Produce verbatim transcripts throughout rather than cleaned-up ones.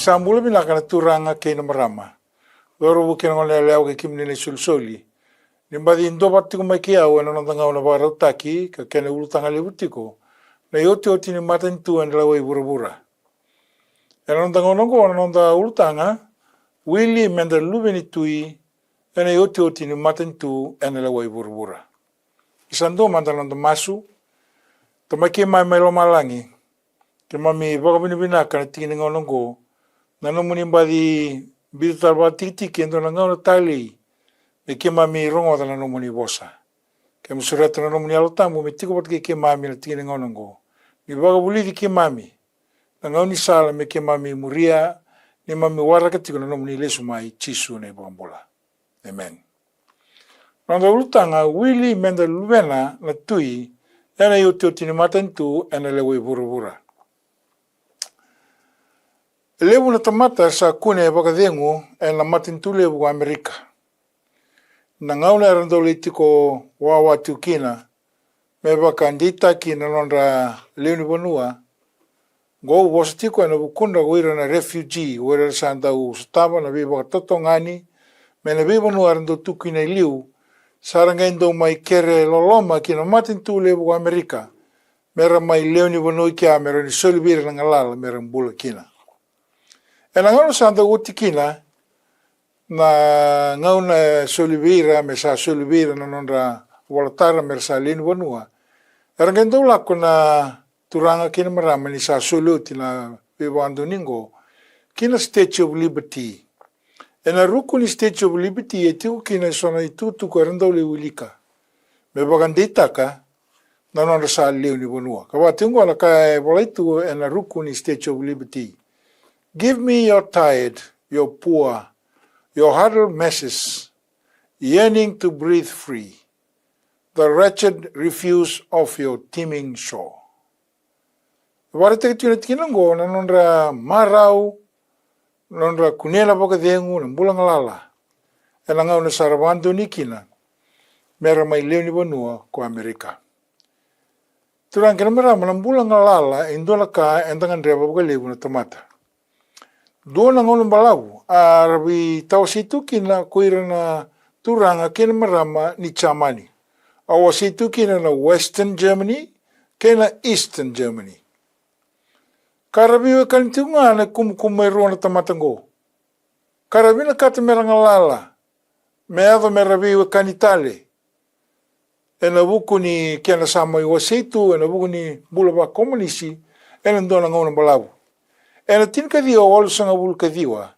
Sa bula vinaka na turaga kei na marama, cauravou kei na goneyalewa kei kemuni na isolisoli. Ni baci duavata tiko mai kei au ena noda gauna vakarautaki ka kena ulutaga levu tiko na iotioti ni matanitu ena lewai vuravura. Ena noda gauna oqo na noda ulutaga, wili meda luve ni tui ena iotioti ni matanitu ena lewai vuravura. Ni sa dua mada na noda masu. Tamai keimami mai lomalagi, keimami vakavinavinaka na tiki ni gauna oqo, na nomuni baci biuta tale vakatikitiki e dua na gauna talei me keimami rogoca na nomuni vosa. Keimami sureta na nomuni Yalo Tabu me tiko vata kei keimami na tiki ni gauna oqo. Ni vakavulici keimami na gaunisala me keimami muria, neimami waraka tiko na nomuni lesu mai, Jisu na iVakabula. Emeni. Noda ulutaga, wili meda luvena na tui ena iotioti ni matanitu ena lewai vuravura. E levu na tamata sa kune vakacegu ena matanitu levu ko Amerika. Na gauna era dau lai tiko wawa tiko kina me vakadeitaki na nodra lewenivanua. Qo au vosa tiko ena vukudra ko ira na refugee, o ira era sa dau sotava na veivakatotogani mai na veivanua era dau tu kina e liu. Sa ra qai dau mai kere loloma ki na matanitu levu ko Amerika me ra mai lewenivanua i kea, me ra ni soli vei ira na galala me ra bula kina. Ena gauna sa dau oti kina na gauna e soli vei ira, me sa soli vei ira na nodra volatara me ra sa lewenivanua, era qai dau lako na turaga kei na marama ni sa soli oti na veivakadonui oqo ki na Statue of Liberty. Ena ruku ni Statue of Liberty e tiko kina e so na itukutuku era dau lai wilika me vakadeitaka na nodra sa lewenivanua. Ka vaka tiko oqo na ka e volai tu ena ruku ni Statue of Liberty: "Give me your tired, your poor, your huddled masses, yearning to breathe free, the wretched refuse of your teeming shore." E vakaraitaki tiko na tikina oqo na nodra marau, nodra kunea na vakacegu, na bula galala ena gauna sa ra vakadonui kina me ra mai lewenivanua ko Amerika. Turaga kei na marama, na bula galala e dua na ka eda gadreva vakalevu na tamata. Dua na gauna balavu a ra veitawasei tu kina ko ira na turaga kei na marama ni Jamani. A wasei tu kina na Western Germany kei na Eastern Germany. Ka ra veiwekani tiko ga na ikumukumu e rua na tamata oqo. Ka ra vinakata me ra galala, me yaco me ra veiwekani tale ena vuku ni kena sa mai wasei tu ena vuku ni bula vakomunisi ena dua na gauna balavu. Ena tinikaciwa walusagavulu ka ciwa,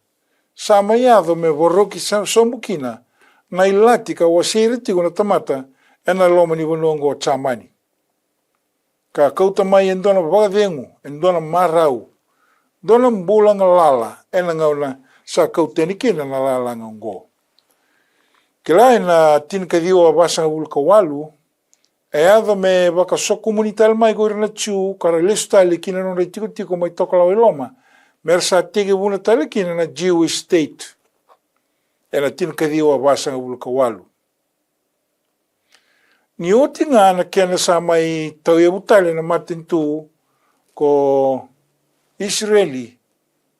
sa mai yaco me voroki sa-, sobu kina na ilati ka wasei ira tiko na tamata ena loma ni vanua oqo o Jamani. Ka kauta mai e dua na vakacegu, e dua na marau, dua na bula galala ena gauna sa kauta yani kina na lalaga oqo. Kila, ena tinikaciwa vasagavulu ka walu, e yaco me vakasokumuni tale mai ko ira na Jiu ka ra lesu tale ki na nodra itikotiko mai Tokalau i Loma, me ra sa tekivuna tale kina na Jewish state. Ena tinikaciwa vasagavulu ka walu. Ni oti ga na kena sa mai tauyavu tale na matanitu ko Isireli,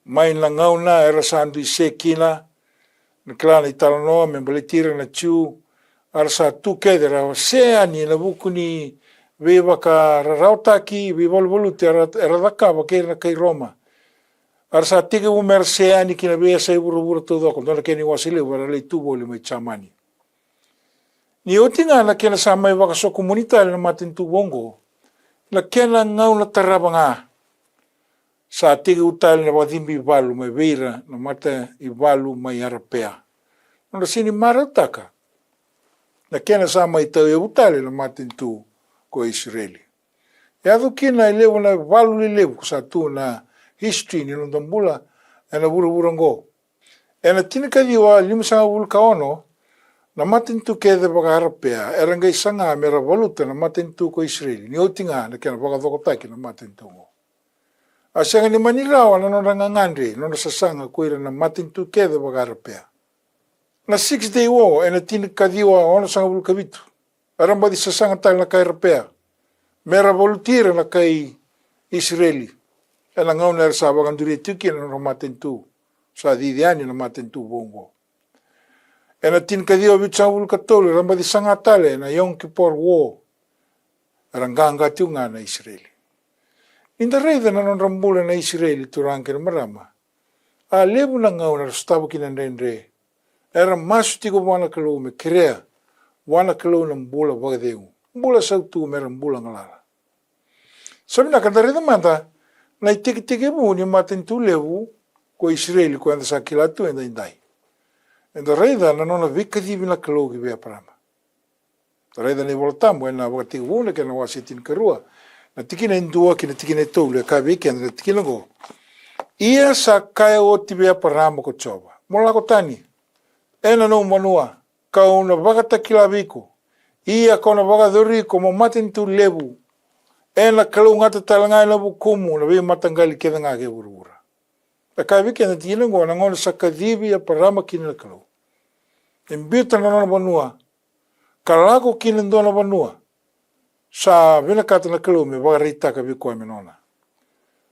mai na gauna era sa dui se kina, na kila na italanoa me baleti ira na Jiu, era sa tu kece, era se yani ena vuku ni veivakararawataki, veivaluvaluti era, era cakava kei ira na kai Roma. Era sa tekivu me ra se yani ki na veiyasai vuravura taucoko, dua na kena iwase levu era lai tu voli mai Jamani. Ni oti ga na kena sa mai vakasokumuni tale na matanitu vou oqo, na kena gauna tarava ga, sa tekivu tale na vakacibi ivalu mai vei ira na mataivalu mai Arapea. Nodra sega ni marautaka na kena sa mai tauyavu tale na matanitu ko Isireli. E yaco kina e levu na ivalu lelevu ko sa tu na history ni noda bula ena vuravura oqo. Ena tinikaciwa limasagavulu ka ono, na matanitu kece vaka-Arapea era qai saga me ra valuta na matanitu ko Isireli, ni oti ga na kena vakacokotaki na matanitu oqo. A sega ni mani rawa na nodra gagadre, nodra sasaga ko ira na matanitu kece vaka-Arapea. Na Six Day War ena tinikaciwa onosagavulu ka vitu, era baci sasaga tale na kai Arapea me ra valuti ira na kai Isireli. Ena gauna era sa vakaduria tiko kina na nodra matanitu, sa cici yani na matanitu vou oqo. Ena tinikaciwa vitusagavulu ka tolu era baci saga tale na Yom Kippur War. Era qaqa tiko ga na Isireli. Ni da raica na nodra bula na Isireli, turaga kei na marama, a levu na gauna era sotava kina na dredre. Era masu tiko vua na Kalou me kerea vua na Kalou na bula vakacegu, bula sautu, mera bula galala. Sa vinaka da raica mada na itekitekivu ni matanitu levu ko Isireli ko eda sa kila tu edaidai. Eda raica na nona veikacivi na Kalou ki vei Eparama. Da raica na iVola Tabu ena Vakatekivu na kena wase tinikarua, na tikina e dua ki na tikina e tolu, e kaya vei keda na tikina oqo: Ia sa kaya oti vei Eparama ko Jiova, mo lako tani ena nomu vanua, kau na vakatakila vei iko. Ia kau na vakayacori iko mo matanitu levu. Ena kalougata tale ga ena vukumu na veimataqali kece ga kei vuravura. E kaya vei keda na tikina oqo na gauna sa kacivi Eparama kina na Kalou, e biuta na nona vanua ka lako ki na dua na vanua sa vinakata na Kalou me vakaraitaka vei koya me nona.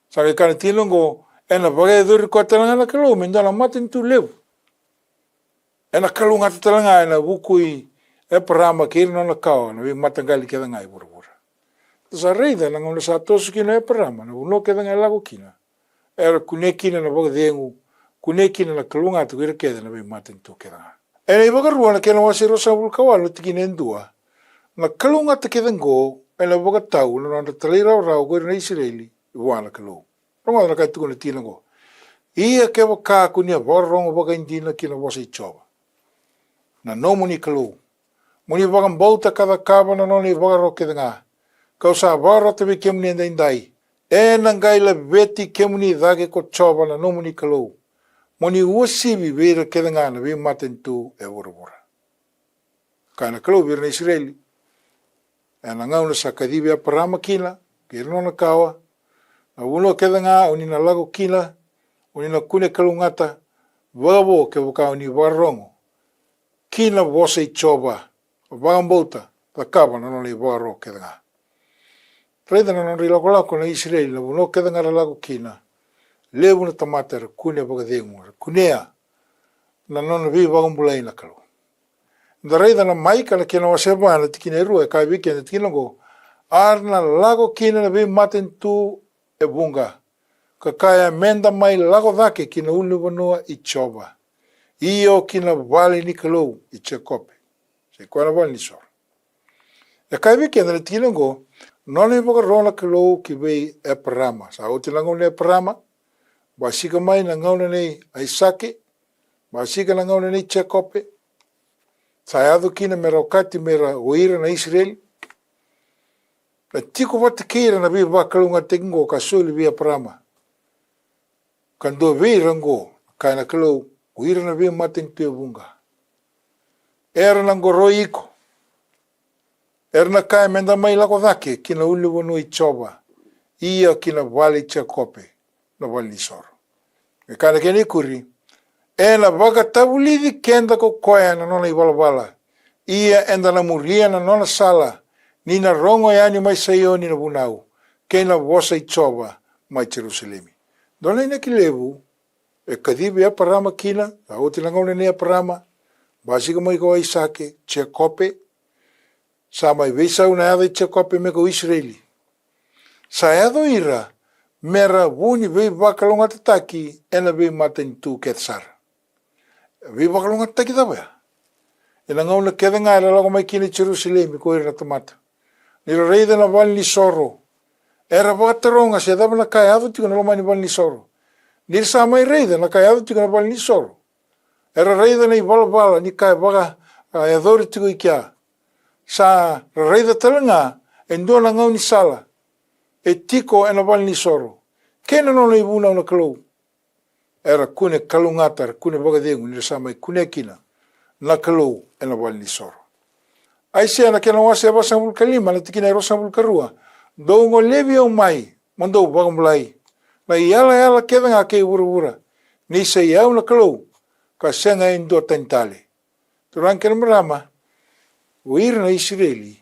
Sa qai kaya na tikina oqo, ena vakayacori koya tale ga na Kalou me dua na matanitu levu. Ena kalougata tale ga ena vuku i Eparama kei ira na nona kawa na veimataqali kece ga i vuravura. Da sa raica na gauna sa toso kina o Eparama, na vanua kece ga e lako kina, era kunea kina na vakacegu, kunea kina na kalougata ko ira kece na veimatanitu kece ga. Ena iVakarua na kena wase ruasagavulu ka walu na tikina e dua, na kalougata kece oqo ena vakatau na nodra talairawarawa ko ira na Isireli vua na Kalou. Rogoca na ka e tukuna na tikina oqo: Ia kevaka ko ni a vakarorogo vakaidina ki na vosa i Jiova na nomuni Kalou, mo ni vakabauta ka cakava na nona ivakaro kece ga, kau sa vakarota vei kemuni edaidai, ena qai laveti kemuni cake ko Jiova na nomuni Kalou, mo ni uasivi vei ira kece ga na veimatanitu e vuravura. Kaya na Kalou vei ira na Isireli ena gauna sa kacivi Eparama kina kei ira na nona kawa, na vanua kece ga o ni na lako kina, o ni na kune kalougata, vakavo kevaka o ni vakarorogo ki na vosa i Jiova, vakabauta, cakava na nona ivakaro kece ga. Raica na nodra ilakolako na Isireli, na vanua kece ga era lako kina, levu na tamata era kunea vakacegu, era kunea na nona veivakabulai na Kalou. Da raica na Maika na kena wase va na tikina e rua, e kaya vei keda na tikina oqo: A ra na lako kina na veimatanitu e vuqa, ka kaya, meda mai lako cake ki na ulunivanua i Jiova, io ki na vale ni Kalou i Jekope, se koya na valenisoro. E kaya vei keda na tikina oqo, nona ivakaro na Kalou ki vei Eparama. Sa oti na gauna nei Eparama, basika mai na gauna nei Aisake, basika na gauna nei Jekope. Sa yaco kina mera okati mera o ira na Isireli. Na tiko vata kei ira na veivakalougatataki oqo ka soli vei Eparama, ka dua vei ira oqo, kaya na Kalou, o ira na veimatanitu e vuqa. Era na qoroi iko. Era na kaya, meda mai lako cake ki na ulunivanua i Jiova, ia ki na vale i Jekope, na valenisoro. E kaya na kena ikuri, ena vakatavulici keda ko koya na nona ivalavala, ia eda na muria na nona sala, ni na rogo yani mai Saioni na vunau, kei na vosa i Jiova mai Jerusalemi. Dua na inaki levu e kacivi Eparama kina, sa oti na gauna nei Eparama, basika mai ko Aisake, Jekope, sa mai veisau na yaca i Jekope me ko Isireli. Sa yaco ira mera vu ni veivakalougatataki ena veimatanitu kece sara. Veivakalougatataki cava ya? Ena gauna kece ga era lako mai kina i Jerusalemi ko ira na tamata, ni ra raica na valenisoro, era vakataroga se cava na ka e yaco tiko na loma ni valenisoro. Ni ra sa mai raica na ka e yaco tiko na valenisoro, era raica na ivalavala ni ka e vaka, a, yacori tiko i kea. Sa ra raica tale ga e dua na gaunisala e tiko ena valenisoro kei na nona ivunau na Kalou. Era kune kalougata, era kune vakacegu ni ra sa mai kunea kina na Kalou ena valenisoro. Aisea na kena wase e vasagavulu ka lima, na tikina e ruasagavulu ka rua: Dou golevi au mai, mo dou vakabulai na iyalayala kece ga kei vuravura, ni sa i au na Kalou, ka sega e dua tani tale. Turaga kei na marama, o ira na Isireli,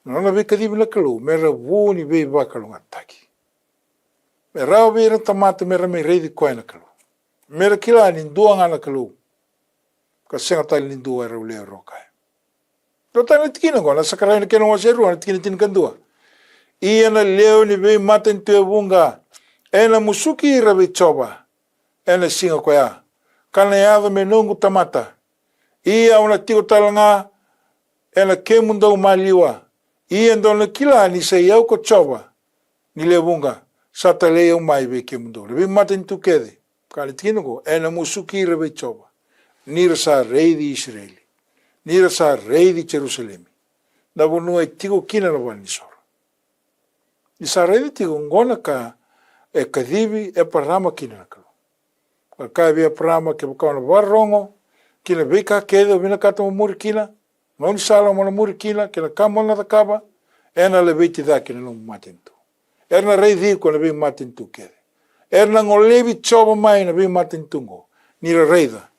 na nona veikacivi na Kalou mera vu ni veivakalougatataki. Me rawa vei ira na tamata me ra mai raici koya na Kalou, me ra kila ni dua ga na Kalou, ka sega tale ni dua e rau lewe rau kaya. Dua tale na tikina oqo, na Sakaraia na kena wase e rua, na tikina tinikadua. Ia na lewe ni veimatanitu e vuqa ena musuki ira vei Jiova ena siga koya, ka na yaco me noqu tamata. Ia au na tiko tale ga ena kemudou maliwa. Ia dou na kila ni sa i au ko Jiova ni lewe vuqa, sa talai au mai vei kemudou. Na veimatanitu kece, kaya na tikina oqo, ena musuki ira vei Jiova, ni ra sa raici Isireli, ni ra sa raici Jerusalemi, na vanua e tiko kina na valenisoro. Ni sa raica tiko oqo na ka e kacivi Eparama kina na Kalou. Ka kaya vei Eparama, kevaka o na vakarorogo ki na veika kece au vinakata mo muri kina, gaunisala mo na muri kina, kei na ka mo na cakava, ena laveti cake na nomu matanitu. Era na raici iko na veimatanitu kece. Era na golevi Jiova mai na veimatanitu oqo, ni ra raica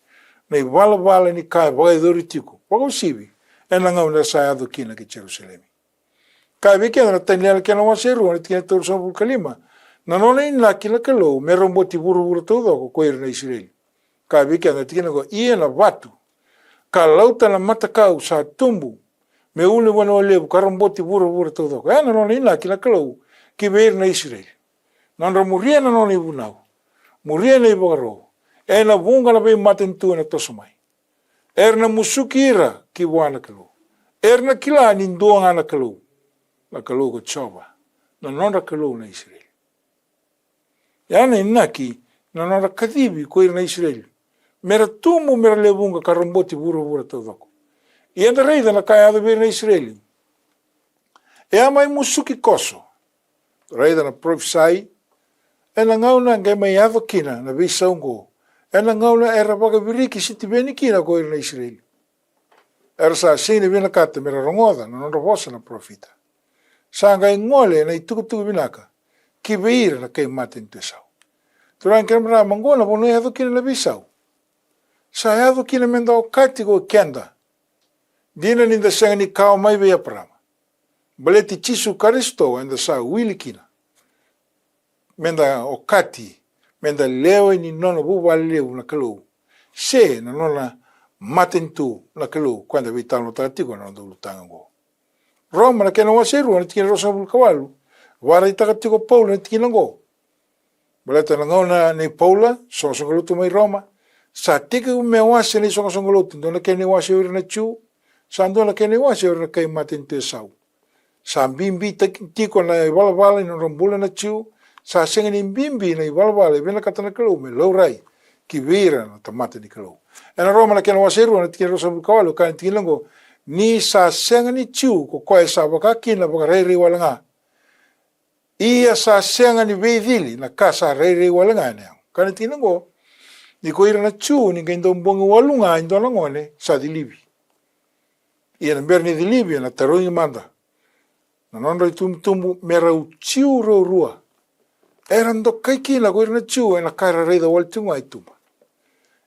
na ivalavala ni ka e vakayacori tiko, vakauasivi ena gauna era sa yaco kina ki Jerusalemi. Kaya vei keda na Taniela kena wase e rua, na tikina tolusagavulu ka lima. Na nona inaki na Kalou me roboti vuravura taucoko ko ira na Isireli. Kaya vei keda na tikina oqo, ia na vatu ka lauta na matakau sa tubu me ulunivanua levu ka roboti vuravura taucoko. E na nona inaki na Kalou ki vei ira na Isireli. Nodra muria na nona ivunau, muria na ivakaro, ena vuqa na veimatanitu ena toso mai. Era na musuki ira ki vua na Kalou. Era na kila ni dua ga na Kalou, na Kalou ko Jiova, na nodra Kalou na Isireli. Ia na inaki na nodra kacivi ko ira na Isireli, me ra tubu, me ra lewe vuqa ka roboti vuravura taucoko. Ia da raica na ka e yaco vei ira na Isireli. E a mai musuki koso. Raica na parofisai, ena gauna e qai mai yaco kina na veisau oqo, ena gauna era vakaviriki Sitiveni kina ko ira na Isireli. Era sa sega ni vinakata me ra rogoca na nodra vosa na parofita. Sa qai gole na itukutuku vinaka ki vei ira na kai matanitu e sau. Turaga kei na marama, oqo na vanua e yaco kina na veisau. Sa yaco kina me da okati ko keda. Dina ni da sega ni kawa mai vei Eparama. Baleti Jisu Karisito eda sa wili kina me da okati, me da lewe ni nona vuvale levu na Kalou, se na nona matanitu na Kalou, ko eda veitalanoataka tiko na noda ulutaga oqo. Roma na kena wase e rua na tikina ruasagavulu ka walu, vakaraitaka tiko Paula na tikina oqo. Baleta na gauna nei Paula, soqosoqo lotu mai Roma, sa tekivu me wase na isoqosoqo lotu, dua na kena iwase o ira na Jiu, sa dua na kena iwase o ira na kai matanitu e sau. Sa bibi taki-, tiko na ivalavala ni nodra bula na Jiu, sa sega ni bibi na ivalavala e vinakata na Kalou me laurai ki vei ira na tamata ni Kalou. Ena Roma na kena wase e rua na tikina ruasagavulu ka walu, kaya na tikina oqo, ni sa sega ni Jiu ko koya sa vaka kina vakarairai wale ga. Ia sa sega ni veicili na ka sa rairai wale ga ena yago. Kaya na tikina oqo, ni ko ira na Jiu ni qai dau bogi walu ga e dua na gone sa cilivi. Ia na bera ni cilivi ena tarogi mada na nodra itubutubu me rau Jiu ruarua. Era dokai kina ko ira na Jiu ena ka era raica wale tiko ga i tuba.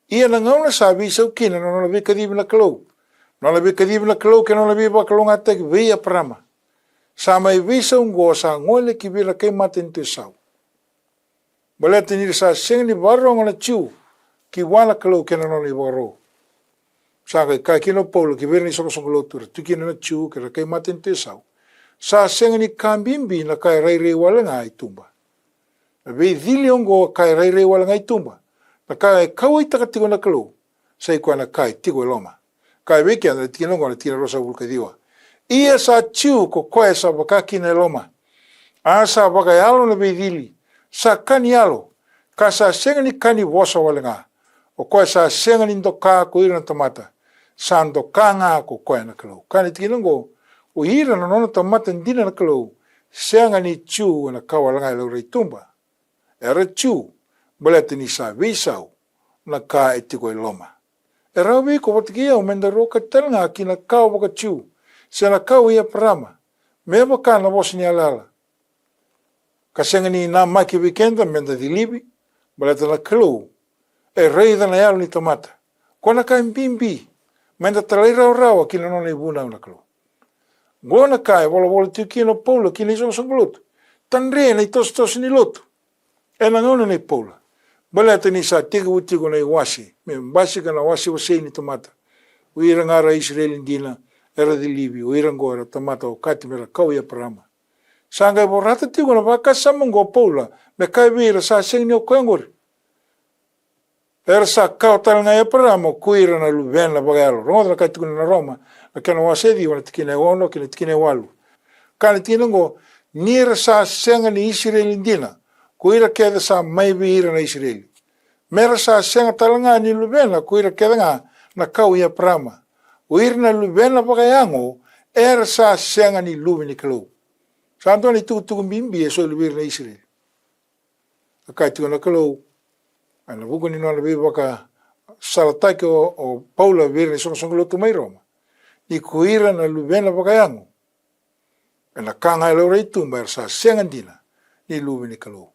Ia na gauna sa veisau kina na nona veikacivi na Kalou, nona veikacivi na Kalou kei na nona veivakalougatataki vei Eparama, sa mai veisau oqo sa gole ki vei ira na kai matanitu e sau. Baleta ni ra sa sega ni vakarorogo na Jiu ki vua na Kalou kei na nona ivakaro. Sa qai kaya kina o Paula ki vei ira na isoqosoqo lotu, ra tu kina na Jiu kei ira na kai matanitu e sau, sa sega ni ka bibi na ka e rairai wale ga i tuba. Na veicili oqo ka e rairai wale ga i tuba. Na ka e kauwaitaka tiko na Kalou sa i koya na ka e tiko e loma. Kaya vei keda na tikina oqo na tikina ruasagavulu ka ciwa. Ia sa Jiu ko koya sa vaka kina e loma, a sa vakayalo na veicili, sa ka ni yalo, ka sa sega ni ka ni vosa wale ga. O koya sa sega ni doka ko ira na tamata, sa doka ga ko koya na Kalou. Kaya na tikina oqo, o ira na nona tamata dina na Kalou, sega ni Jiu ena ka wale ga e laurai tuba. Era Jiu baleta ni sa veisau na ka e tiko e loma. E rawa vei iko vata kei au me daru okati tale ga ki na ka vaka-Jiu, se na ka i Eparama, me vaka na vosa ni yalayala. Ka sega ni namaki vei keda me da cilivi, baleta na Kalou e raica na yalo ni tamata. Ko na ka e bibi me da talairawarawa ki na nona ivunau na Kalou. Qo na ka e volavola tiko kina o Paula ki na isoqosoqo lotu. Tadre na itosotoso ni lotu. Ena gauna nei Paula, baleta ni sa tekivu tiko na iwase me basika na wasewase ni tamata. O ira ga era Isireli dina era cilivi, o ira oqo era tamata okati mera kawa i Eparama. Sa qai vorata tiko na vakasama oqo o Paula me kaya vei ira sa sega ni o koya oqori. Era sa kawa tale ga i Eparama ko ira na luvena vakayalo. Rogoca na ka e tukuna na Roma, na kena wase e ciwa, na tikina e ono kei na tikina e walu. Kaya na tikina oqo, ni ra sa sega ni Isireli dina ko ira kece sa mai vei ira na Isireli, me ra sa sega tale ga ni luvena ko ira kece ga na kawa i Eparama. O ira na luvena vakayago era sa sega ni luve ni Kalou. Sa dua na itukutuku bibi e soli vei ira na Isireli. A kaya tiko na Kalou ena vuku ni nona veivakasalataki o, o Paula vei ira na isoqosoqo lotu mai Roma, ni ko ira na luvena vakayago, ena ka ga e laurai i tuba, era sa sega dina ni luve ni Kalou.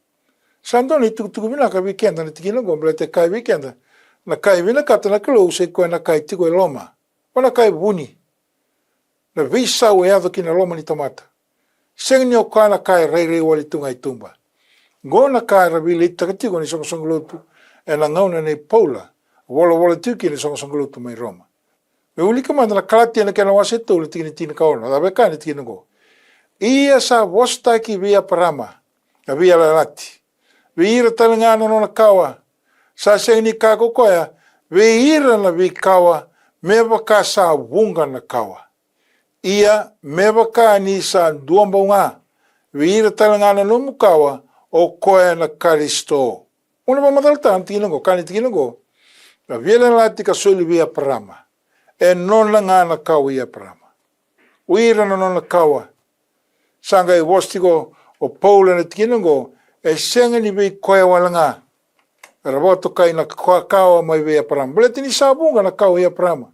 Sa dua na itukutuku vinaka vei keda na tikina oqo, baleta e kaya vei keda, na ka e vinakata na Kalou sa i koya na ka e tiko e loma, o na ka e vuni. Na veisau e yaco ki na loma ni tamata. Sega ni o koya na ka e rairai wale tu ga i tuba. Oqo na ka era veiletitaka tiko na isoqosoqo lotu ena gauna nei Paula, volavola tiko kina na isoqosoqo lotu mai Roma. Me wilika mada na Kalatia na kena wase tolu, na tikina tinikaono, a cava e kaya na tikina oqo? Ia sa vosataki vei Eparama na veiyalayalati, vei ira tale ga na nona kawa. Sa sega ni kaya ko koya, vei ira na veikawa, me vaka sa vuqa na kawa. Ia me vaka ni sa dua bau ga, vei ira tale ga na nomu kawa, o koya na Karisito. Au na vakamacalataka na tikina oqo, kaya na tikina oqo, na veiyalayalati ka soli vei Eparama, e nona ga na kawa i Eparama. O ira na nona kawa. Sa qai vosa tiko o Paula ena tikina oqo, e sega ni vei koya wale ga era vakatokai na ka-, kawa mai vei Eparama, baleta ni sa vuqa na kawa i Eparama.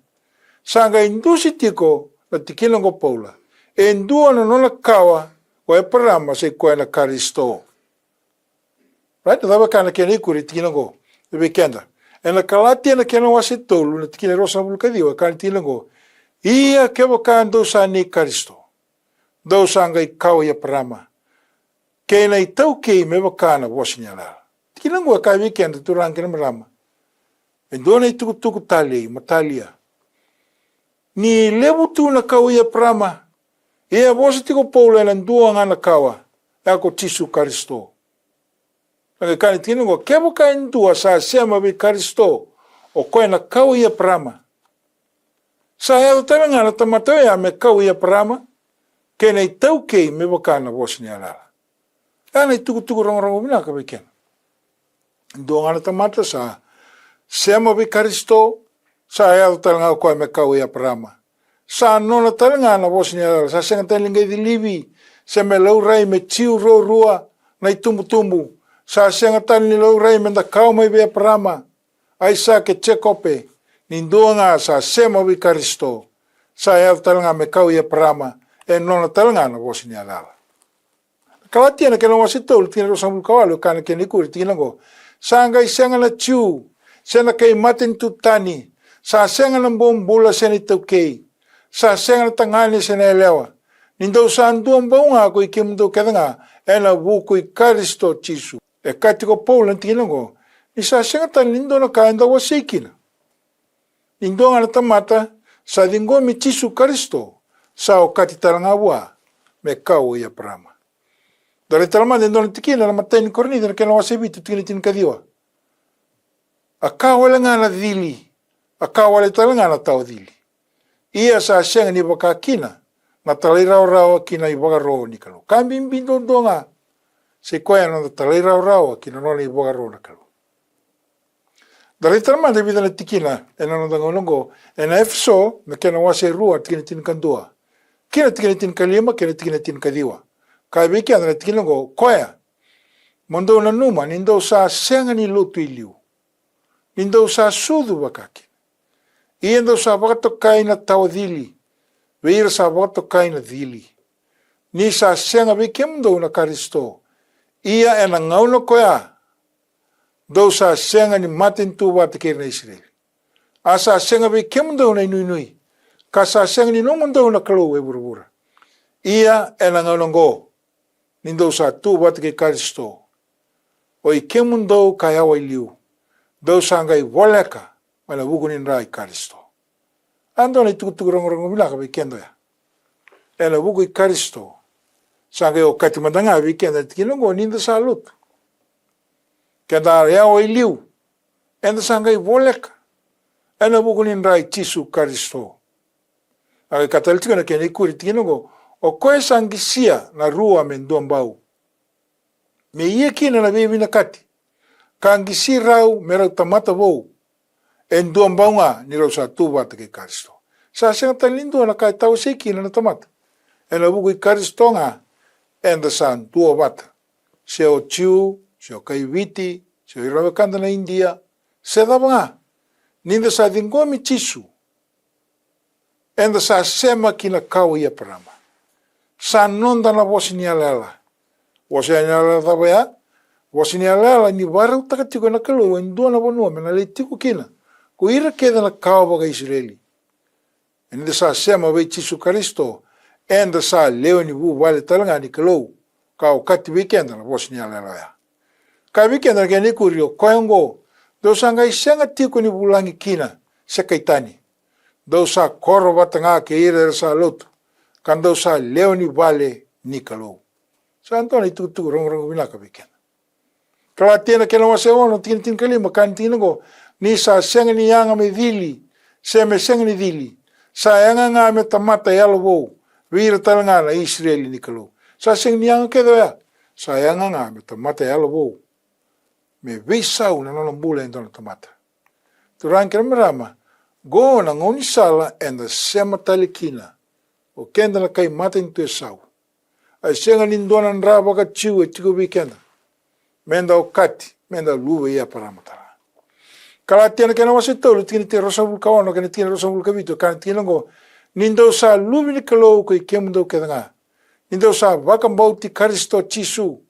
Sa qai dusi tiko na tikina oqo o Paula, e dua na nona kawa o Eparama, sa i koya na Karisito. Right? Na cava e kaya na kena ikuri tikina oqo vei keda? Ena Kalatia na kena wase tolu, na tikina e ruasagavulu ka ciwa, e kaya na tikina oqo, ia kevaka dou sa nei Karisito, dou sa qai kawa i Eparama, kei na iTaukei me vaka na vosa ni yalayala. Tikina oqo e kaya vei keda, turaga kei na marama, e dua na itukutuku talei, matalia. Ni levu tu na kawa i Eparama, ia e vosa tiko o Paula ena dua ga na kawa, e a ko Jisu Karisito. Sa qai kaya na tikina oqo, kevaka e dua sa sema vei Karisito, o koya na kawa i Eparama. Sa yaco tale ga na tamata oya me kawa i Eparama, kei na iTaukei me vaka na vosa ni yalayala. E a na itukutuku rogorogo vinaka vei keda. Dua ga na tamata sa sema vei Karisito, sa yaco tale ga o koya me kawa i Eparama. Sa nona tale ga na vosa ni yalayala, sa sega tale ni qai cilivi, se me laurai me Jiu ruarua na itubutubu. Sa sega tale ni laurai me da kawa mai vei Eparama, Aisake, Jekope, ni dua ga sa sema vei Karisito, sa yaco tale ga me kawa i Eparama, e nona tale ga na vosa ni yalayala. Kalatia na kena wase tolu, tikina ruasagavulu ka walu, e kaya na kena ikuri tikina oqo, sa qai sega na Jiu se na kai matanitu tani, sa sega na bobula se na iTaukei, sa sega na tagane se na yalewa, ni dou sa dua bau ga ko i kemudou kece ga ena vuku i Karisito Jisu. E kaya tiko o Paula na tikina oqo, ni sa sega tale ni dua na ka eda wasei kina. Ni dua ga na tamata sa ciqomi Jisu Karisito, sa okati tale ga vua me kawa i Eparama. Da rai tale mada e dua na tikina ena imatai ni Korinica na kena wase vitu, tikina tinikaciwa. A ka wale ga na cili, a ka wale tale ga na tawa cili. Ia sa sega ni vaka kina na talairawarawa ki na ivakaro ni Kalou. Ka bibi duadua ga, sa i koya na noda talairawarawa ki na nona ivakaro na Kalou. Da rai tale mada e vica na tikina ena noda gauna oqo, ena Efeso na kena wase rua, tikina tinikadua, kei na tikina tinikalima, kei na tikina tinikaciwa. Kaya vei keda na tikina oqo, koya, mo dou nanuma ni dou sa sega ni lotu i liu, ni dou sa sucu vakakina. Ia dou sa vakatokai na tawa cili vei ira sa vakatokai na cili. Ni sa sega vei kemudou na Karisito, ia ena gauna koya dou sa sega ni matanitu vata kei ira na Isireli. A sa sega vei kemudou na inuinui, ka sa sega ni nomudou na Kalou e vuravura. Ia ena gauna oqo, ni dou sa tu vata kei Karisito, O i kemudou ka yawa i liu, dou sa qai voleka mai na vuku ni dra i Karisito. A dua na itukutuku rogorogo vinaka vei keda oya. Ena vuku i Karisito. Sa qai okati mada ga vei keda na tikina oqo ni da sa lotu. Keda a yawa i liu, eda sa qai voleka ena vuku ni dra i Jisu Karisito. A qai ka tale tiko na kena ikuri tikina oqo, o koya sa qisia na rua me dua bau, me ia kina na veivinakati, ka qisi rau me rau tamata vou, e dua bau ga ni rau sa tu vata kei Karisito. Sa sega tale ni dua na ka e tawasei kina na tamata. Ena vuku i Karisito ga eda sa dua vata. Se o Jiu, se o kai Viti, se o ira na wekada na Idia, se cava ga. Ni da sa ciqomi Jisu, eda sa sema ki na kawa i Eparama. Sa noda na vosa ni yalayala. Vosa ni yalayala cava ya? Vosa ni yalayala ni vakarautaka tiko na Kalou e dua na vanua me na lai tiko kina ko ira kece na kawa vakaIsireli. Eda sa sema vei Jisu Karisito, eda sa lewe ni vuvale tale ga ni Kalou, ka okati vei keda na vosa ni yalayala oya. Ka vei keda na kena ikuri, o koya oqo, dou sa qai sega tiko ni vulagi kina, se kai tani. Dou sa koro vata ga kei ira era sa lotu, ka dou sa lewe ni vale ni Kalou. Sa dua na itukutuku rogorogo vinaka vei keda. Kalatia na kena wase ono, tikina tinikalima, kaya na tikina oqo, ni sa sega ni yaga me cili, se me sega ni cili, sa yaga ga me tamata yalo vou, vei ira tale ga na Isireli ni Kalou. Sa sega ni yaga kece oya, sa yaga ga me tamata yalo vou. Me veisau na nona bula e dua na tamata. Turaga kei na marama, qo na gaunisala eda sema tale kina o keda na kai matanitu e sau. A sega ni dua na dra vakaJiu e tiko vei keda. Meda okati, meda luve i Eparama tale ga. Kalatia na kena wase tolu, tikina e ruasagavulu ka ono kei na tikina e ruasagavulu ka vitu, kaya na tikina oqo, ni dou sa luve ni Kalou ko i kemudou kece ga. Ni dou sa vakabauti Karisito Jisu.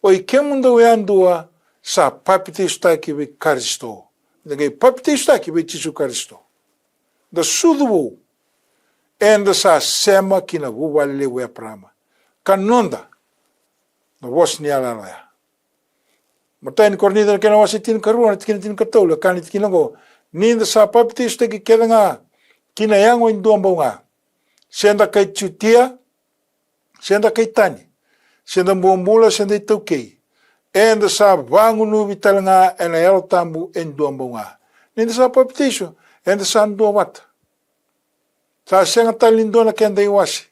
O i kemudou yadua sa papitaisotaki vei Karisito. Da qai papitaisotaki vei Jisu Karisito. Da sucu vou. Eda sa sema ki na vuvale levu i Eparama. Ka noda na vosa ni yalayala oya. Matai ni Korinica na kena wase tinikarua na tikina tinikatolu, e kaya na tikina oqo, ni da sa papitaisotaki kece ga ki na yago e dua bau ga. Se da kai Jutia, se da kai tani, se da bobula, se da iTaukei, eda sa vagunuvi tale ga ena Yalo Tabu e dua bau ga. Ni da sa papitaiso, eda sa dua vata. Sa sega tale ni dua na keda iwase.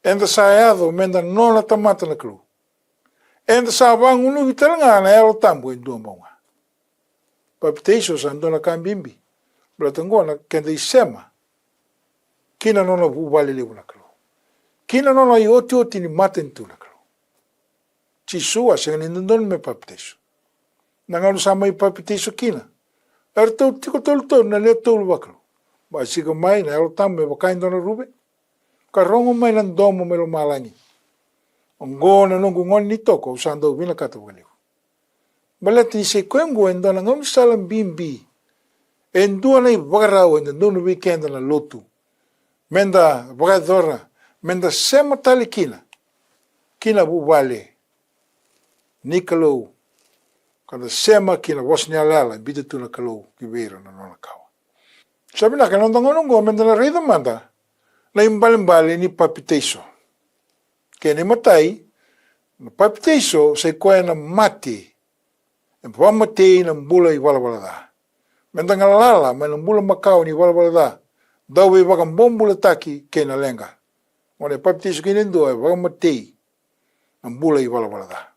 Eda sa yaco meda nona tamata na Kalou. Eda sa vagunuvi tale ga na Yalo Tabu e dua bau ga. Papitaiso sa dua na ka bibi. Baleta oqo na keda isema ki na nona vuvale levu na Kalou, ki na nona iotioti ni matanitu na Kalou. Jisu a sega ni dodonu me papitaiso. Na gauna sa mai papitaiso kina, eratou tiko tolutolu na lewe tolu vakalou. Basika mai na Yalo Tabu me vaka e dua na ruve, ka rogo mai na domo mai lomalagi. Oqo na noqu gone ni toko, au sa dau vinakata vakalevu. Baleta ni sa i koya oqo e dua na gaunisala bibi, e dua na ivakarau e dodonu vei keda na lotu, meda vakayacora, meda sema tale kina ki na vuvale ni Kalou, ka da sema ki na vosa ni yalayala e biuta tu na Kalou ki vei ira na nona kawa. Sa vinaka, ena noda gauna oqo meda na raica mada na ibalebale ni papitaiso. Kena imatai, na papitaiso sa i koya na mate, e vakamatei na bula ivalavala ca. Meda galala mai na bula makawa ni valavala ca, dau veivakabobulataki kei na leqa. Gauna e papitaiso kina e dua, e vakamatei na bula ivalavala ca.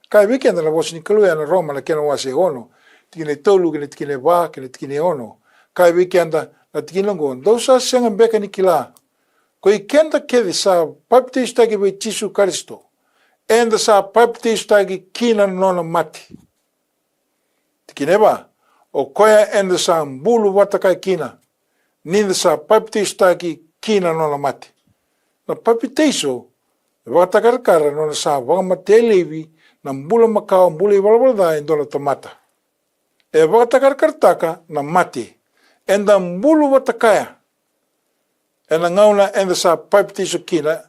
Kaya vei keda na vosa ni Kalou ena Roma na kena wase e ono, tikina e tolu kei na tikina e va kei na tikina e ono. Kaya vei keda na tikina oqo, dou sa sega beka ni kila, ko i keda kece sa papitaisotaki vei Jisu Karisito, eda sa papitaisotaki ki na nona mate. Tikina e va, o koya eda sa bulu vata kaya kina, ni da sa papitaisotaki ki na nona mate. Na papitaiso e vakatakarakara na nona sa vakamatei laivi na bula makawa, bula ivalavala ca e dua na tamata. E vakatakarakarataka na mate. Eda bulu vata kaya ena gauna eda sa papitaiso kina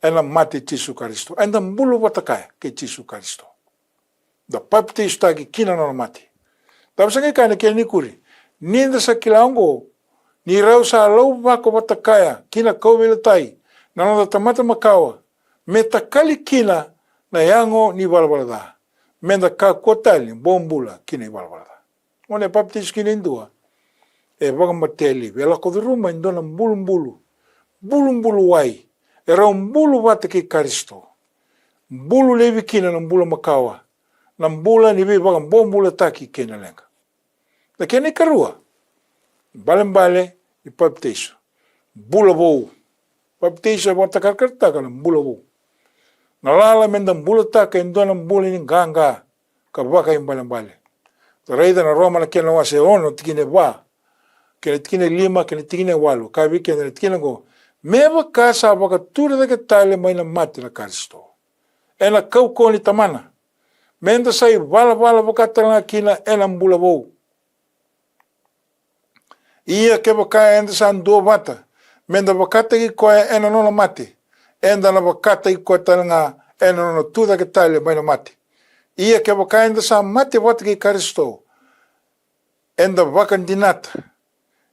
ena mate i Jisu Karisito. Eda bulu vata kaya kei Jisu Karisito. da papitaisotaki ki na nona mate. Cava sa qai kaya na kena ikuri? Ni da sa kila oqo, ni rau sa lauvako vata kaya ki na kauveilatai na noda tamata makawa, me takali kina na yago ni valavala ca, me da kakua tale ni bobula ki na ivalavala ca. Gone e papitaiso kina e dua, e vakamatei laivi, e lako curuma e dua na bulubulu, bulubulu wai, e rau bulu vata kei Karisito. Bulu laivi kina na bula makawa, na bula ni veivakabobulataki kei na leqa. Na kena ikarua, balebale ni papitaiso, bula vou. Papitaiso e vakatakarakarataka na bula vou. Galala me da bulataka e dua na bula ni qaqa ka vakaibalebale. Da raica na Roma na kena wase ono, tikina e va, kei na tikina e lima, kei na tikina e walu. Kaya vei keda na tikina oqo, me vaka sa vakatura cake tale mai na mate na Karisito ena kaukauwa ni Tamana, me da sa ivalavala vaka tale ga kina ena bula vou. Ia kevaka eda sa duavata me da vakataki koya ena nona mate, eda na vakataki koya tale ga ena nona tu cake tale mai na mate. Ia kevaka eda sa mate vata kei Karisito, eda vakadinata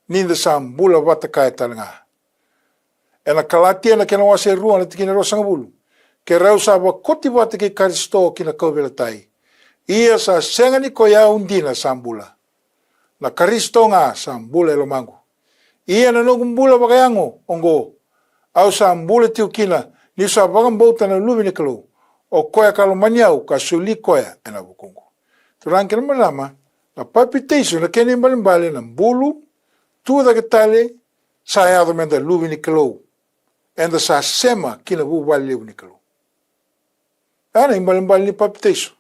ni da sa bula vata kaya tale ga. Ena Kalatia na kena wase rua na tikina e ruasagavulu, ke rau sa vakoti vata kei Karisito ki na kauveilatai, ia sa sega ni ko i au dina sa bula, na Karisito ga sa bula e lomaqu. Ia na noqu bula vakayago oqo, au sa bula tiko kina niu sa vakabauta na Luve ni Kalou, o koya ka lomani au ka soli koya ena vukuqu. Turaga kei na marama, na papitaiso na kena ibalebale na bulu, tu cake tale, sa yaco me da luve ni Kalou, eda sa sema ki na vuvale levu ni Kalou. Ena ibalebale ni papitaiso,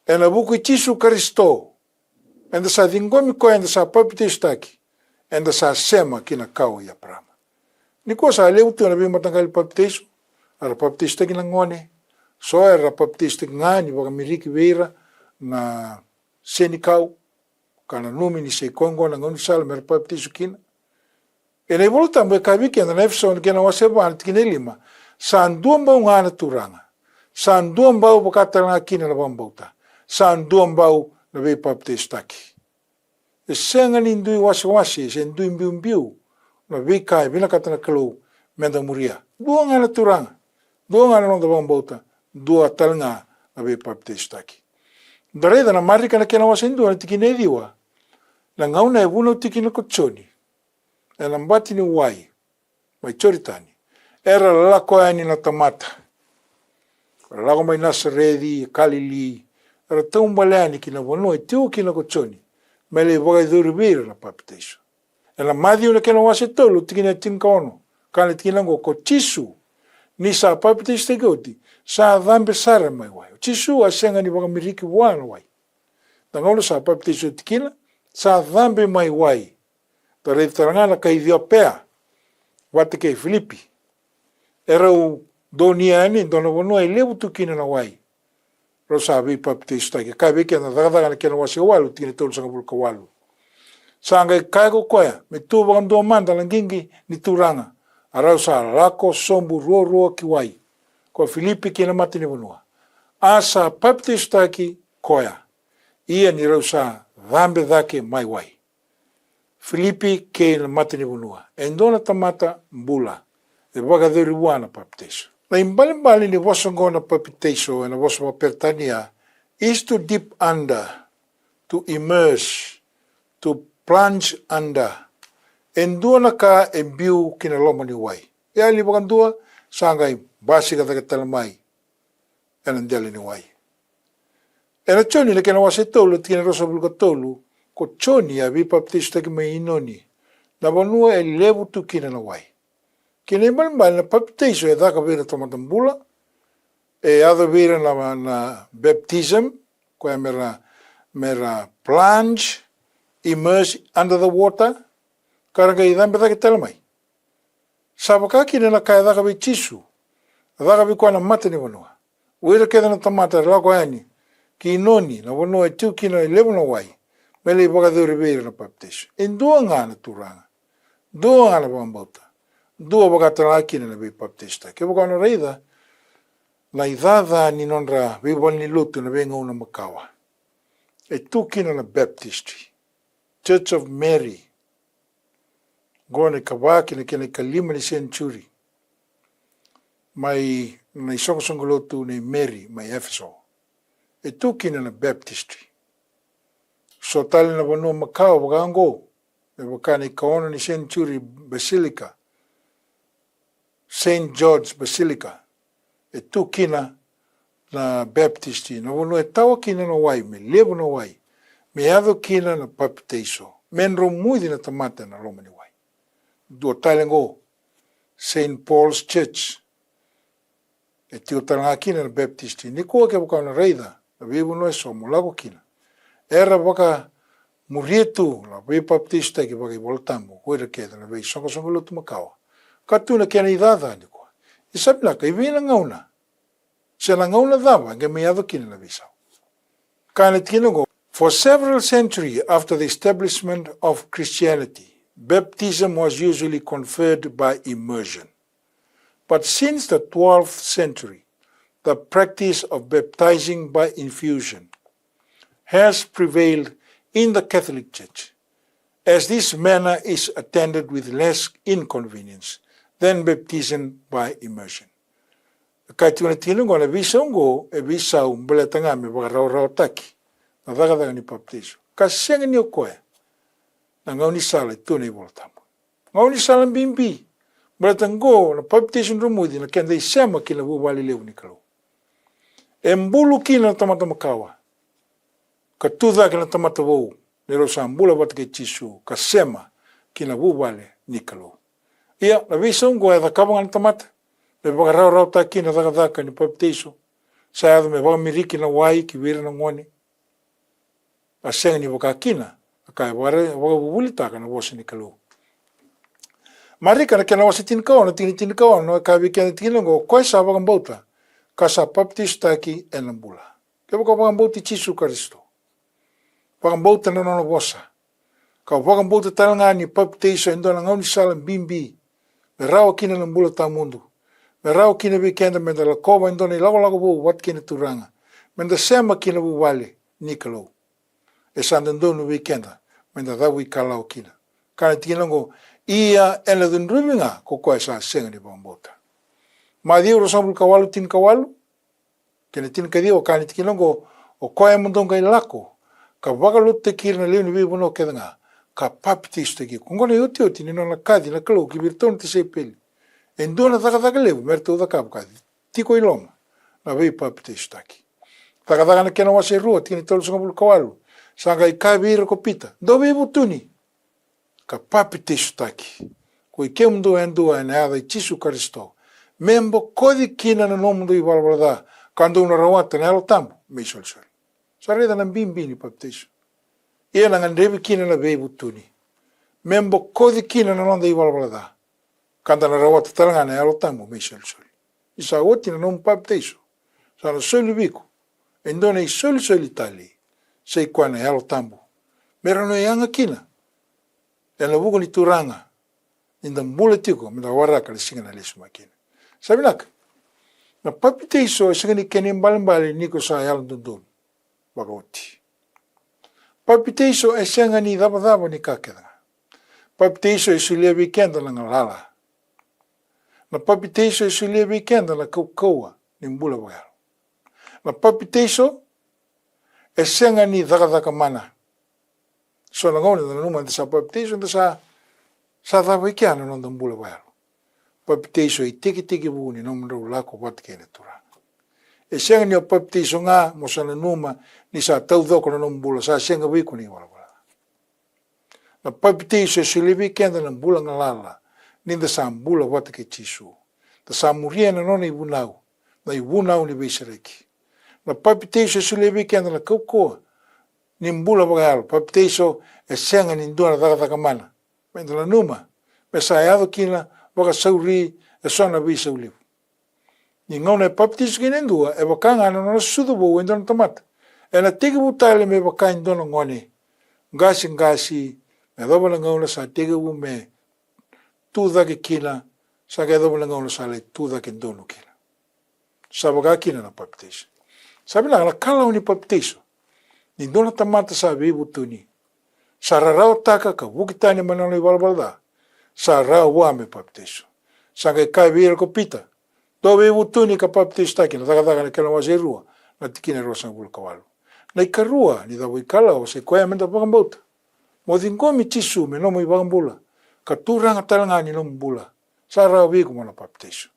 ena vuku i Jisu Karisito, eda sa ciqomi koya, eda sa papitaisotaki, eda sa sema ki na kawa i Eparama. Nikua sa levu tu na veimataqali papitaiso, era papitaisotaki na gone, so era papitaisotaki ga ni vakamiriki vei ira na senikau, ka nanumi ni sa i koya oqo na gaunisala me ra papitaiso kina. Ena iVolatabu e kaya vei keda na Efeso na kena wase va na tikina e lima, sa duabau ga na Turaga, sa duabau vaka tale ga kina na vakabauta, sa duabau na veipapitaisotaki. E sega ni dui wasewase se dui biubiu na veika e vinakata na Kalou me da muria. Dua ga na Turaga, dua ga na noda vakabauta, dua tale ga na veipapitaisotaki. Da raica na Marika na kena wase dua na tikina e ciwa, na gauna e vunau tiko kina ko Joni ena bati ni wai mai Joritani, era lako yani na tamata. Era lako mai Nasareci, Kalili, era taubale yani ki na vanua e tiko kina ko Joni, me lai vakayacori vei ira na papitaiso. Ena Maciu na kena wase tolu, tikina e tinikaono, ka na tikina oqo, ko Jisu, ni sa papitaisotaki oti, sa cabe sara mai wai. O Jisu a sega ni vakamiriki vua na wai. Na gauna sa papitaiso oti kina, sa cabe mai wai. Da raica tale ga na kai Iciopea vata kei Filipi. E rau donuya yani e dua na vanua e levu tu kina na wai. Rau sa veipapitaisotaki. Kaya vei keda na Cakacaka na kena wase walu, tikina e tolusagavulu ka walu. Sa qai kaya ko koya, me tu vakadua mada na qiqi ni Turaga. A rau sa lako sobu ruarua ki wai, ko Filipi kei na matanivanua. A sa papitaisotaki koya, ia ni rau sa cabe cake mai wai. Filipi kei na matanivanua. E dua na tamata bula e vakayacori vua na papitaiso. Na ibalebale ni vosa oqo na papitaiso ena vosa vakaperitania is to dip under, to immerse, to plunge under. E dua na ka e biu ki na loma ni wai. Yali vakadua, sa qai basika cake tale mai ena dela ni wai. Ena Joni na kena wase tolu, tikina e ruasagavulu ka tolu, ko Joni a veipapitaisotaki mai Inoni, na vanua e levu tu kina na wai. Kena ibalebale na papitaiso e caka vei ira na tamata bula, e yaco vei ira na, na baptism, koya me ra, me ra plunge, immerse under the water, ka ra qai cabe cake tale mai. Sa vaka kina na ka e caka vei Jisu, a caka vei koya na matanivanua. O ira kece na tamata era lako yani ki Inoni, na vanua e tiko kina e levu na wai, me lai vakayacori vei ira na papitaiso. E dua ga na Turaga, dua ga na vakabauta, dua vaka tale ga kina na veipapitaisotaki. Kevaka o na raica Na icaca ni nodra veivalenilotu na veigauna makawa. E tu kina na Baptistry, Church of Mary, qo na ikava ki na kena ikalima ni century, mai na isoqosoqo lotu nei Mary mai Efeso. E tu kina na Baptistry. So tale na vanua makawa vaka oqo, me vaka na ikaono ni century Basilica, Saint George Basilica. E tu kina na Baptistry, na vanua e tawa kina na wai, me levu na wai, me yaco kina na papitaiso, me dromuci na tamata ena loma ni wai. Dua tale oqo, Saint Paul's Church. E tiko tale ga kina na Baptistry. Nikua kevaka o na raica na veivanua eso mo lako kina, era vakamuria tu na veipapitaisotaki vakaivolatabu ko ira kece na veisoqosoqo lotu makawa. Ka tu na kena icaca nikua. Ni sa vinaka, i vei na gauna, se na gauna cava e qai mai yaco kina na veisau? Kaya na tikina oqo, for several centuries after the establishment of Christianity, baptism was usually conferred by immersion. But since the twelfth century, the practice of baptizing by infusion has prevailed in the Catholic Church, as this manner is attended with less inconvenience than baptism by immersion. E kaya tiko na tikina oqo, na veisau oqo e veisau baleta ga me vakarawarawataki na cakacaka ni papitaiso, ka sega ni o koya na gaunisala e tu ena iVolatabu. Gaunisala bibi, baleta oqo na papitaiso dromuci, na keda isema ki na vuvale levu ni Kalou. E bulu kina na tamata makawa, ka tu cake na tamata vou, ni rau sa bula vata kei Jisu ka sema ki na vuvale ni Kalou. Ia, na veisau oqo e cakava ga na tamata, me vakarawarawataki kina na cakacaka ni papitaiso. Sa yaco me vakamiriki na wai ki vei ira na gone. A sega ni vaka kina na ka e vakavuvulitaka na vosa ni Kalou. Marika na kena wase tinikaono, tikina tinikaono, e kaya vei keda tikina oqo, o koya sa vakabauta ka sa papitaisotaki ena bula. Kevaka o vakabauti Jisu Karisito, vakabauta na nona vosa, ka vakabauta tale ga ni papitaiso e dua na gaunisala bibi me rawa kina na bula tawamudu, me rawa kina vei keda meda lakova e dua na ilakolako vou vata kei na Turaga, meda sema ki na vuvale ni Kalou. E sa dodonu vei keda meda cavuikalawa kina. Kaya na tikina oqo, ia ena cudruvi ga ko koya sa sega ni vakabauta. Maciu ruasagavulu ka walu, tinikawalu kei na tinikaciwa, kaya na tikina oqo, o koya mo dou qai lako ka vakalotutaki ira na lewe ni veivanua kece ga, ka papitaisotaki iko. Oqo na iotioti ni nona kaci na Kalou ki vei iratou na tisaipeli. E dua na cakacaka levu me ratou cakava ka tiko i loma na veipapitaisotaki. Cakacaka na kena wase rua, tikina tolusagavulu ka walu, sa qai kaya vei ira ko Pita, dou veivutuni ka papitaisotaki, ko i kemudou yadua ena yaca i Jisu Karisito, me bokoci kina na nomudou ivalavala ca, ka dou na rawata na Yalo Tabu me isolisoli. Sa raica na bibi ni papitaiso. Ia na gadrevi kina na veivutuni me bokoci kina na noda ivalavala ca, ka da na rawata tale ga na Yalo Tabu me isolisoli. Ni sa oti na nomu papitaiso, sa na soli vei iko e dua na isolisoli talei, sa i koya na Yalo Tabu, me rawa ni o yaga kina ena vuku ni Turaga, ni da bula tiko meda waraka na siga na lesu mai kina. Sa vinaka. Na papitaiso e sega ni kena ibalebale ni ko sa yalododonu vakaoti. Papitaiso e sega ni cavacava ni ka kece ga. Papitaiso e solia vei keda na galala. Na papitaiso e solia vei keda na kaukauwa ni bula vakayalo. Na papitaiso e sega ni cakacaka mana. So na gauna da nanuma da sa papitaiso, da sa, sa cava i kea na noda bula vakayalo. Papitaiso e itekitekivu ni nomudrau lako vata kei na Turaga. E sega ni o papitaiso ga mo sa nanuma ni sa taucoko na nomu bula, sa sega vei iko na ivalavala. Na papitaiso e solia vei keda na bula galala ni da sa bula vata kei Jisu, da sa muria na nona ivunau, na ivunau ni veisereki. Na papitaiso e solia vei keda na kaukauwa ni bula vakayalo. Papitaiso e sega ni dua na cakacaka mana. Meda nanuma me sa yaco kina vakasauri e so na veisau levu. Ni gauna e papitaiso kina e dua, e vaka ga na nona sucu vou e dua na tamata, ena tekivu tale me vaka e dua na gone, qaseqase, me yacova na gauna sa tekivu me tu cake kina, sa qai yacova na gauna sa lai tu cake donu kina. Sa vaka kina na papitaiso. Sa vinaka na kalawa ni papitaiso. Ni dua na tamata sa veivutuni, sa rarawataka ka vuki tani mai na nona ivalavala ca, sa rawa vua me papitaiso. Sa qai kaya vei ira ko Pita, dou veivutuni ka papitaisotaki, na Cakacaka na kena wase e rua, na tikina e ruasagavulu ka walu. Na ikarua ni cavuikalawa sa i koya me da vakabauta. Mo ciqomi Jisu me nomu iVakabula ka Turaga tale ga ni nomu bula. Sa rawa vei iko mo na papitaiso.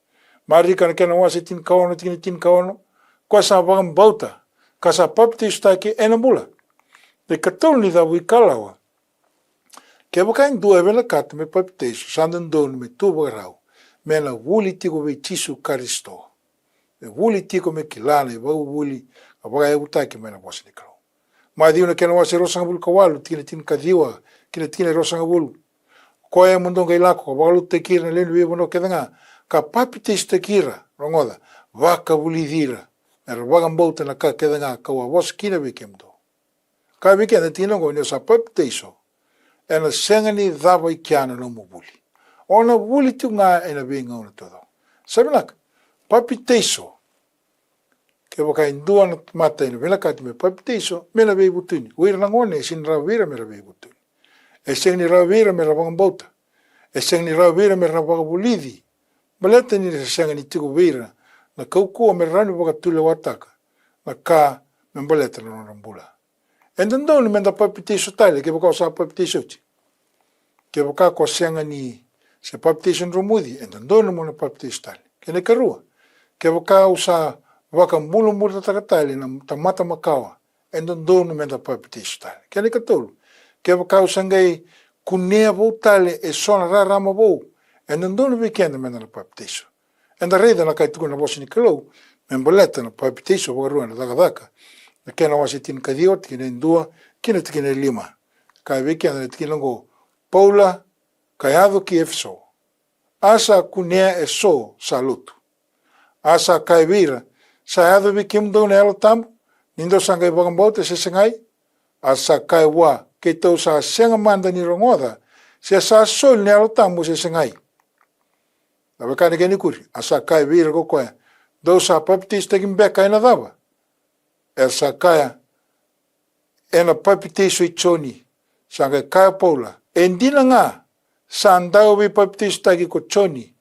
Marika na kena wase tinikaono, tikina tinikaono, koya sa vakabauta ka sa papitaisotaki ena bula. Na ikatolu ni cavuikalawa, kevaka e dua e vinakata me papitaiso, sa dodonu me tu vakarau, me na vuli tiko vei Jisu Karisito. Me vuli tiko me kila na ivakavuvuli ka vakayavutaki mai na vosa ni Kalou. Maciu na kena wase ruasagavulu ka walu, tikina tinikaciwa ki na tikina ruasagavulu. Koya mo dou qai lako ka vakalotutaki ira na lewe ni veivanua kece ga, ka papitaisotaki ira, rogoca, vakavulici ira, me ra vakabauta na ka kece ga ka'u a vosa kina vei kemudou. Ka vei keda na tikina oqo, ni o sa papitaiso, ena sega ni cava i kea na nomu vuli. O na vuli tiko ga ena veigauna taucoko. Sa vinaka, papitaiso. Kevaka e dua na tamata ena vinakati me papitaiso, me na veivutuni. O ira na gone, e sega ni rawa vei ira me ra veivutuni. E sega ni rawa vei ira me ra vakabauta. E sega ni rawa vei ira me ra vakavulici. Baleta ni ra sega ni tiko vei ira na kaukauwa me ra rawa ni vakatulewataka na ka me baleta na nodra bula. E dodonu me da papitaiso tale kevaka o sa papitaiso oti. Kevaka ko sega ni se papitaiso dromuci, e dodonu mo na papitaiso tale. Kena ikarua, kevaka au sa vakabulabulataka tale na tamata makawa, e dodonu me da papitaiso tale. Kena ikatolu, kevaka au sa qai kunea vou tale eso na rarama vou, e dodonu vei keda me da na papitaiso. Eda raica na ka e tukuna na vosa ni Kalou me baleta na papitaiso vakarua ena Cakacaka na kena wase tinikaciwa, tikina e dua ki na tikina e lima. Kaya vei keda na tikina oqo, Paula ka yaco ki Efeso, a sa kunea eso sa lotu. A sa kaya vei ira, sa yaco vei kemudou na Yalo Tabu ni dou sa qai vakabauta se segai? A sa kaya vua, keitou sa sega mada ni rogoca se sa soli na Yalo Tabu se segai. Na wekani kena ikuri, a sa kaya vei ira ko koya, dou sa papitaisotaki beka ena cava? Era sa kaya, ena papitaiso i Joni. Sa qai kaya Paula, e dina ga sa dau veipapitaisotaki ko Joni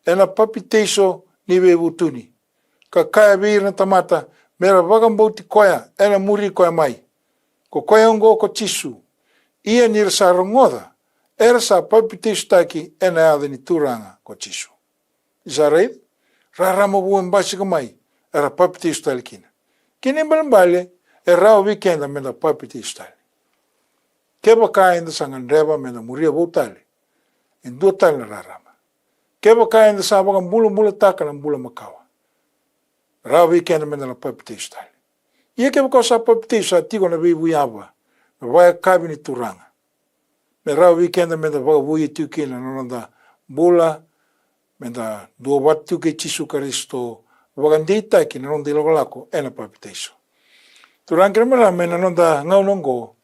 ena papitaiso ni veivutuni, ka kaya vei ira na tamata me ra vakabauti koya ena muri koya mai. Ko koya oqo ko Jisu. Ia ni ra sa rogoca, era sa papitaisotaki ena yaca ni Turaga ko Jisu. Ni sa raica, rarama vou e basika mai, era papitaiso tale kina. Kena ibalebale, e rawa vei keda me da papitaiso tale. Kevaka eda sa gadreva me da muria vou tale e dua tale na rarama. Kevaka eda sa vakabulabulataka na bula makawa, rawa vei keda me da na papitaiso tale. Ia kevaka o sa papitaiso, sa tiko na veivuyava, na vakayakavi ni Turaga, me rawa vei keda me da vakavouya tiko kina na noda bula, me da duavata tiko kei Jisu Karisito, vakadeitaki na noda ilakolako ena papitaiso. Turaga kei na marama, ena noda gauna oqo,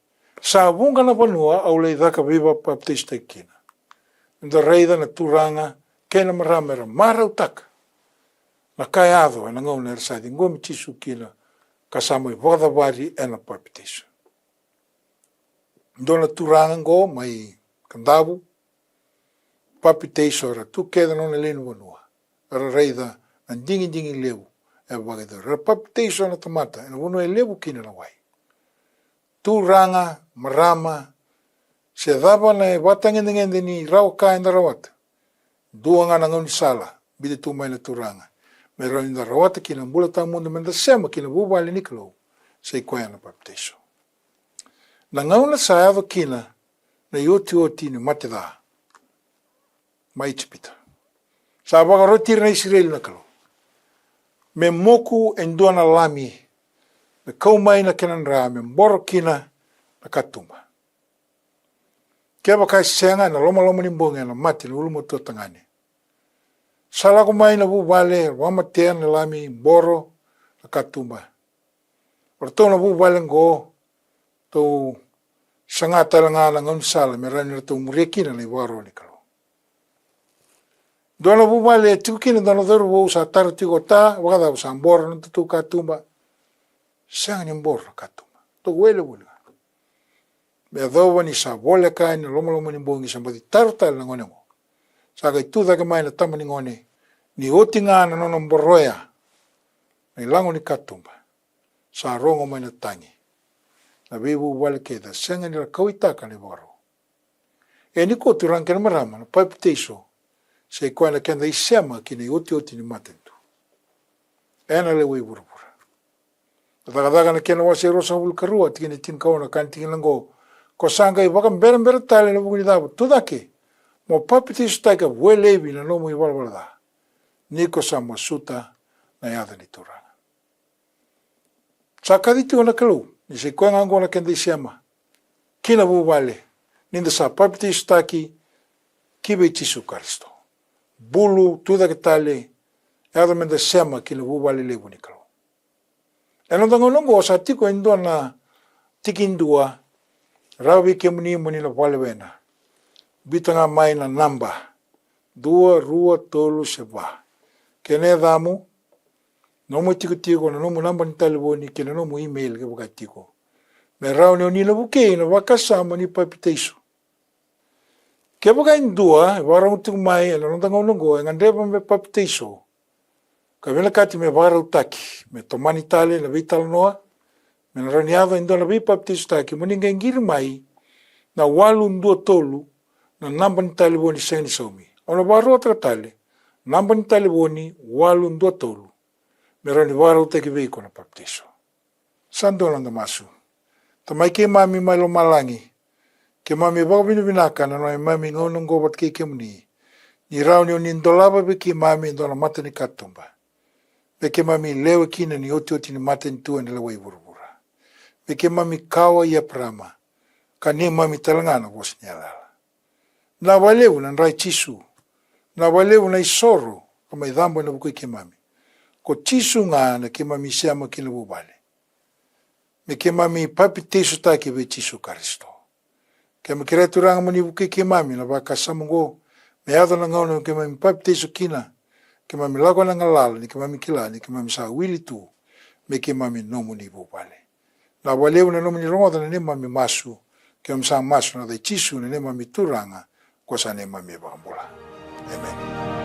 sa vuqa na vanua au lai caka veivapapitaisotaki kina. Eda raica na turaga kei na marama era marautaka na ka e yaco ena gauna era sa ciqomi Jisu kina ka sa mai vakacavari ena papitaiso. Dua na turaga oqo mai Kadavu, papitaiso, era tu kece na nona lewe ni vanua. Era raica na digidigi levu e vakayacori. Era papitaiso na tamata ena vanua e levu kina na wai. Turaga, marama, se cava na ivakatagedegede ni rawa ka eda rawata, dua ga na gaunisala biuta tu mai na Turaga me rawa ni da rawata kina na bula tawamudu, me da sema kina vuvale ni Kalou, sa i koya na papitaiso. Na gauna sa yaco kina na iotioti ni mate ca mai Ijipita, sa vakaroti ira na Isireli na Kalou me moku e dua na lami me kau mai na kena dra me boro kina na katuba. Kevaka e sega, ena lomaloma ni bogi ena mate na ulumatua tagane. Sa lako mai na vuvale, vakamatea na lami, boro na katuba. O ratou na vuvale oqo, tou saga tale ga na gaunisala me rawa ni ratou muria kina na ivakaro ni Kalou. Dua na vuvale e tiko kina dua na cauravou sa taro tiko o ta, vakacava sa boro na nodatou katuba? Sega ni boro na katuba. Tou wele voli ga. Me yacova ni sa voleka yani na lomaloma ni bogi, sa baci taro tale na gone oqo. Sa qai tu cake mai na tama ni gone ni oti ga na nona boroya na ilago ni katuba. Sa rogo mai na tagi. Na veivuvale kece a sega ni ra kauwaitaka na ivakaro. E ni koto, turaga kei na marama, na papitaiso sa i koya na keda isema ki na iotioti ni matanitu ena lewai vuravura. Na Cakacaka na kena wase e ruasagavulu ka rua, tikina e tinikaono, kaya na tikina oqo: Ko sa qai vakaberabera tale ena vuku ni cava? Tucake, mo papitaisotaki ka vuelaivi na nomu ivalavala ca, ni ko sa masuta na yaca ni Turaga. Sa kaci tiko na Kalou ni sa i koya ga oqo na keda isema ki na vuvale ni da sa papitaisotaki ki vei Jisu Karisito. Bulu, tucake tale, yaco me da sema ki na vuvale levu ni Kalou. Ena noda gauna oqo sa tiko e dua na tikidua, rawa vei kemuni mo ni na valewena. Biuta ga mai na naba dua, rua, tolu se va. Kena yacamu, nomu itikotiko, na nomu naba ni talevoni kei na nomu email kevaka e tiko, me rawa ni o ni na vukei na vakasama ni papitaiso. Kevaka e dua e vakarorogo tiko mai ena noda gauna oqo e gadreva me papitaiso, ka vinakati me vakarautaki me tomani tale na veitalanoa, me na rawa ni yaco e dua na veipapitaisotaki, mo ni qai qiri mai na walu dua tolu, na naba ni talevoni sega ni saumi. Au na vakarogoca tale, naba ni talevoni walu dua tolu, me rawa ni vakarautaki vei iko na papitaiso. Sa dua na noda masu. Tamai keimami mai lomalagi, keimami vakavinavinaka na neimami gauna oqo vata kei kemuni, ni rawa ni o ni dolava vei keimami e dua na mata ni katuba me keimami lewe kina na iotioti ni matanitu ena lewai vuravura, me keimami kawa i Eparama ka neimami tale ga na vosa ni yalayala. Na vakalevu na dra i Jisu, na vakalevu na isoro ka mai cabo ena vuku i keimami. Ko Jisu ga na keimami isema ki na vuvale, me keimami papitaisotaki vei Jisu Karisito. Keimami kerea, Turaga, mo ni vukei keimami na vakasama oqo, me yaco na gauna me keimami papitaiso kina, keimami lako ena galala ni keimami kila ni keimami sa wili tu me keimami nomuni vuvale. Na vakalevu na nomuni rogoca na neimami masu. Keimami sa masu ena yaca i Jisu na neimami Turaga, ko sa neimami iVakabula. Emeni.